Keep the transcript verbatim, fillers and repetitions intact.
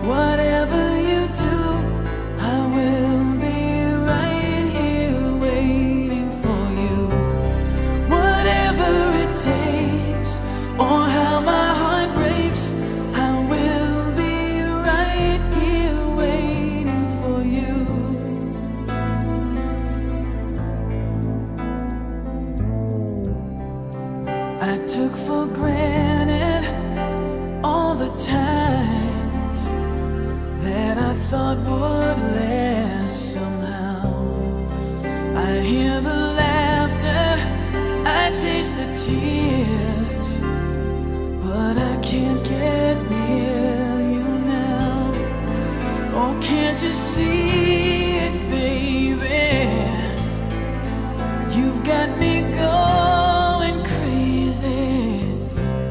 Whatever you do, I will be right here waiting for you. Whatever it takes, or how my heart breaks, I will be right here waiting for you. I took for granted all the times that I thought would last somehow. I hear the laughter, I taste the tears, but I can't get near you now. Oh, can't you see it, baby? You've got me